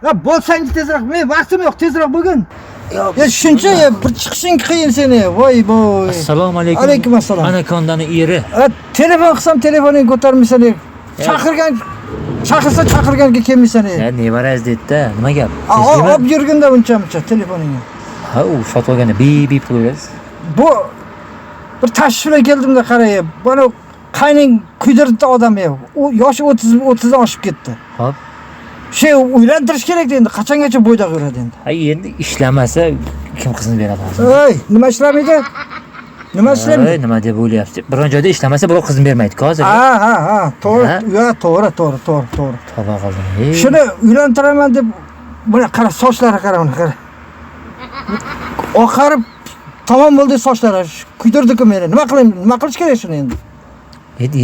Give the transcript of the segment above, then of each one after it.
Ya bo'lsang tezroq, men vaqtim yo'q, tezroq bo'lgin. Ya shuncha ya, bir chiqishing qiyin seni. Voy voy. Assalomu alaykum. Alaykum assalom. Anakondani eri. A, telefon qilsam telefoningni ko'tarmaysan. E. Chaqirgan chaqirsa chaqirganga kelmaysan. E. Ya nevarangiz dedi-da, nima gap? A, Tinchlikmi? Olib yurginda uncha muncha telefoningni. Ha, u sotib olganda bip bip qilaverasiz. Bu bir tashvish bilan keldimda qarang. Buni qayning kuydirdi odam ya. U yoshi 30 30 dan oshib ketdi. Hop. Shu uylantirish kerak endi. Qachongacha bo'ydoq yuradi endi? Ha, endi ishlamasa kim qizini beradi hozir? Ey, nima ishlamaydi? Nima ishlamaydi? Ey, nima deb o'ylayapsiz? Biron joyda ishlamasa birov qizini bermaydi-ku hozir. Ha, ha, ha, to'g'ri, Ha? ya, to'g'ri, to'g'ri, to'g'ri, to'g'ri. Tavba qildim. Ey, Shuni uylantiraman deb buni qara, sochlari qara, uni qara. Oqarib tamom bo'ldi sochlari. Kuydirdi-ku meni. Nima qilayim? Nima qilish kerak shuni endi?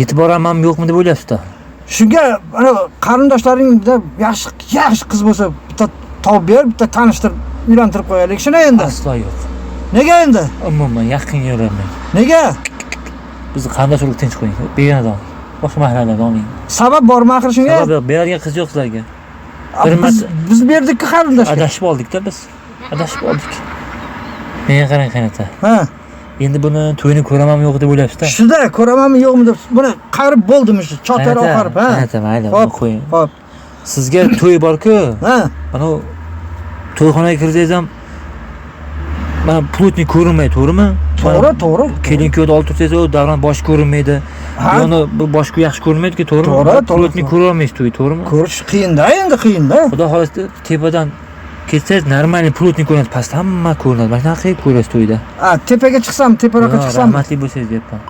Yetib boramanmi yo'qmi deb o'ylayapsiz-da. Shunga ana qarindoshlaringda yaxshi yaxshi qiz bo'lsa bitta topib ber, bitta tanishtirib, uylantirib qo'yaylik shuni endi. Aslo yo'q. Nega endi? Umuman yaqin yuraman. Nega? Bizni qarindosh urug' tinch qo'ying. Begonadan oling. Boshqa mahallalardan oling. Sabab bormi axir shunga? Sabab yo'q, beradigan qiz yo'q sizlarga. A, bir biz, biz berdik-ku qarindoshga. Adashib oldik-da biz. Adashib oldik. Menga qarang qaynota. Ha. Endi buni to'yini ko'ramanmi yo'q deb o'ylayapsiz-da. Shuda ko'ramanmi yo'qmi deb buni qarib bo'ldim shu chotar Qaynota, oqarib, ha. Qaynota, mayli, uni Hop, qo'ying. hop. Sizga to'y bor-ku. Ha. Mana u to'yxonaga kirsangiz ham mana plotnik ko'rinmaydi, to'g'rimi? To'g'ri, to'g'ri. Kelin kuyovni olib tursangiz, u davron boshi ko'rinmaydi. Ha. Yoni bu boshqa yaxshi ko'rinmaydi-ku, to'g'rimi? To'g'ri, to'g'ri, Plotnik to'g'ri. ko'ra olmaysiz to'y, to'g'rimi? Ko'rish qiyinda endi, qiyinda. Xudo xohlasa tepadan ketsangiz нормальный плотный ko'rinadi, pastda hamma ko'rinadi. Mana shunaqa qilib ko'rasiz to'yda. Ha, tepaga chiqsam, teparoqqa Yo, chiqsam. Rahmatli bo'lsangiz deyapman.